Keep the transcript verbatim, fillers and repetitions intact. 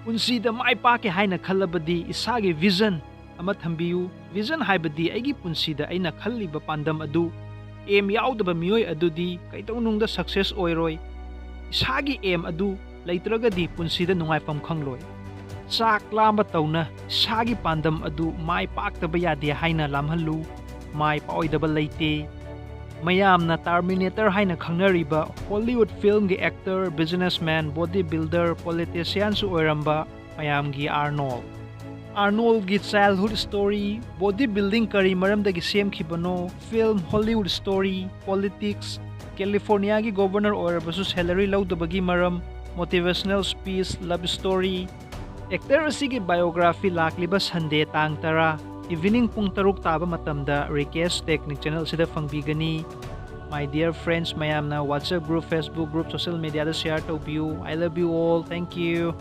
ꯄꯨꯟꯁꯤꯗ ꯃꯥꯏ ꯄꯥꯛꯀꯦ ꯍꯥꯏꯅ ꯈꯜꯂꯕꯗꯤ ꯏꯁꯥꯒꯤ vision ꯑꯃ ꯊꯝꯕꯤꯌꯨ꯫ Vision ꯍꯥꯏꯕꯗꯤ ꯑꯩꯒꯤ ꯄꯨꯟꯁꯤꯗ ꯑꯩꯅ ꯈꯜꯂꯤꯕ ꯄꯥꯟꯗꯝ ꯑꯗꯨ꯫ Aim ꯌꯥꯎꯗꯕ ꯃꯤꯑꯣꯏ ꯑꯗꯨꯗꯤ ꯀꯩꯗꯧꯅꯨꯡꯗ success ꯑꯣꯏꯔꯣꯏ꯫ ꯏꯁꯥꯒꯤ aim ꯑꯗꯨ ꯂꯩꯇ꯭ꯔꯒꯗꯤ ꯄꯨꯟꯁꯤꯗ ꯅꯨꯡꯉꯥꯏꯐꯝ ꯈꯪꯂꯣꯏ꯫ ꯆꯥꯛ ꯂꯥꯝꯕ ꯇꯧꯅ ꯏꯁꯥꯒꯤ ꯄꯥꯟꯗꯝ ꯑꯗꯨ ꯃꯥꯏ ꯄꯥꯛꯇꯕ ꯌꯥꯗꯦ ꯍꯥꯏꯅ ꯂꯥꯝꯍꯜꯂꯨ꯫ ꯃꯥꯏ ꯄꯥꯛꯑꯣꯏꯗꯕ ꯂꯩꯇꯦ꯫ ꯃꯌꯥꯝꯅ Terminator ꯍꯥꯏꯅ ꯈꯪꯅꯔꯤꯕ Hollywood filmꯒꯤ actor, businessman, body builder, politicianꯁꯨ ꯑꯣꯏꯔꯝꯕ ꯃꯌꯥꯝꯒꯤ Arnold꯫ Arnoldꯒꯤ childhood story, body building ꯀꯔꯤ ꯃꯔꯝꯗꯒꯤ ꯁꯦꯝꯈꯤꯕꯅꯣ, film, Hollywood story, politics, Californiaꯒꯤ governor ꯑꯣꯏꯔꯕꯁꯨ salary ꯂꯧꯗꯕꯒꯤ ꯃꯔꯝ, motivational speech, love story꯫ Actor ꯑꯁꯤꯒꯤ biography ꯂꯥꯛꯂꯤꯕ Sunday ꯇꯥꯡ ꯇꯔꯥ, evening ꯄꯨꯡ ꯇꯔꯨꯛ ꯇꯥꯕ ꯃꯇꯝꯗ Rikesh Technic channel ꯑꯁꯤꯗ ꯐꯪꯕꯤꯒꯅꯤ꯫ My dear friends ꯃꯌꯥꯝꯅ WhatsApp group, Facebook group, social mediaꯗ share ꯇꯧꯕꯤꯌꯨ꯫ I love you all. Thank you.